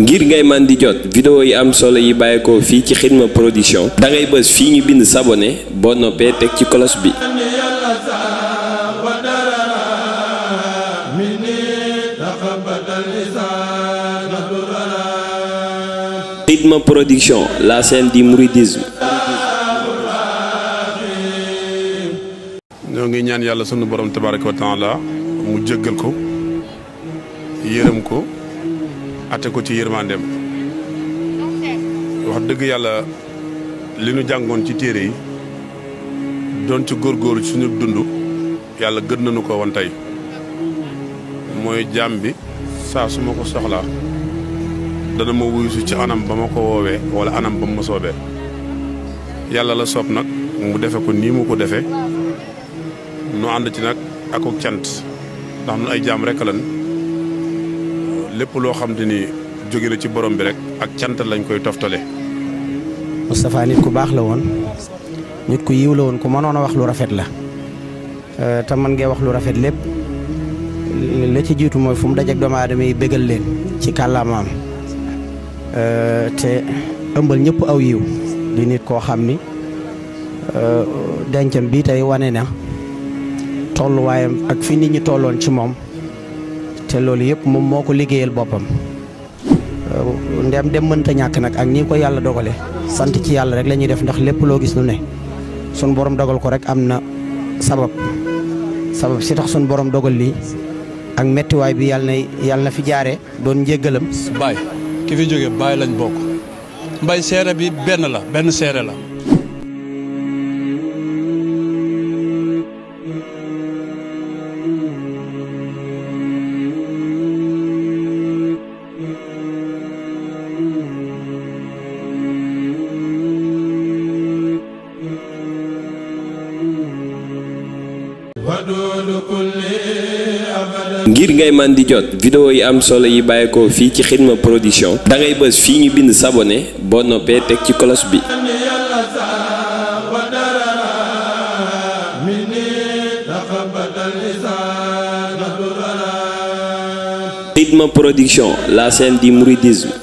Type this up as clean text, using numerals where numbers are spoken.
ngir ngay man di jot vidéo yi am solo yi bàyyeekoo fii ci Xidma Production da ngay bës fii ñu bind s'abonné boo noppee teg ci cloche bi. Xidma Production, la chaîne du mouridisme. ñoo ngi ñaan yàlla sunu borom tabaraka wa taala mu jéggal ko yërëm ko ate ko ci yërmandeem wax dëgg yàlla li nu jàngoon ci téere yi doon ci góorgóorlu ci suñu dund yàlla gën nañu ko woon tey mooy jaam bi saa su ma ko soxlaa dana ma wuyu ci anam ba ma ko woowee wala anam ba ma soobee yàlla la soob nag mu defe ko nii mu ko defee nu ànd ci nag ak cant ndax nu ay jaam rek lan lépp loo xam te ni jóge na ci borom bi rek ak cant lañ koy toftale. Moustapha nit ku baax la woon nit ku yiw la woon ku mënoon a wax lu rafet la te man ngay wax lu rafet lépp la ci jiitu mooy fu mu dajeek doomu aadama yi bégal leen ci kàllaamaam te ëmbal ñëpp aw yiw di nit koo xam ni dencam bii tey wane na tolluwaayam ak fi nit ñi tolloon ci moom te loolu yëpp moom moo ko liggéeyal boppam ndem dem mënta ñàkk nag ak ni ko yàlla dogale sant ci yàlla rek la ñuy def ndax lépp loo gis nu ne sun borom dogal ko rek am na sabab si tax sun borom dogal lii ak mettiwaay bi yàlla na fi jaare doon njéggalam. Baay ki fi jóge Baay lañ bokk mbay seere bi benn seere la. ngir ngay man di jot vidéo yi am solo yi bàyyeekoo fii ci Xidma Production da ngay bës fii ñu bind s'abonné boo noppee teg ci cloche bi. Xidma Production, la chaîne du mouridisme.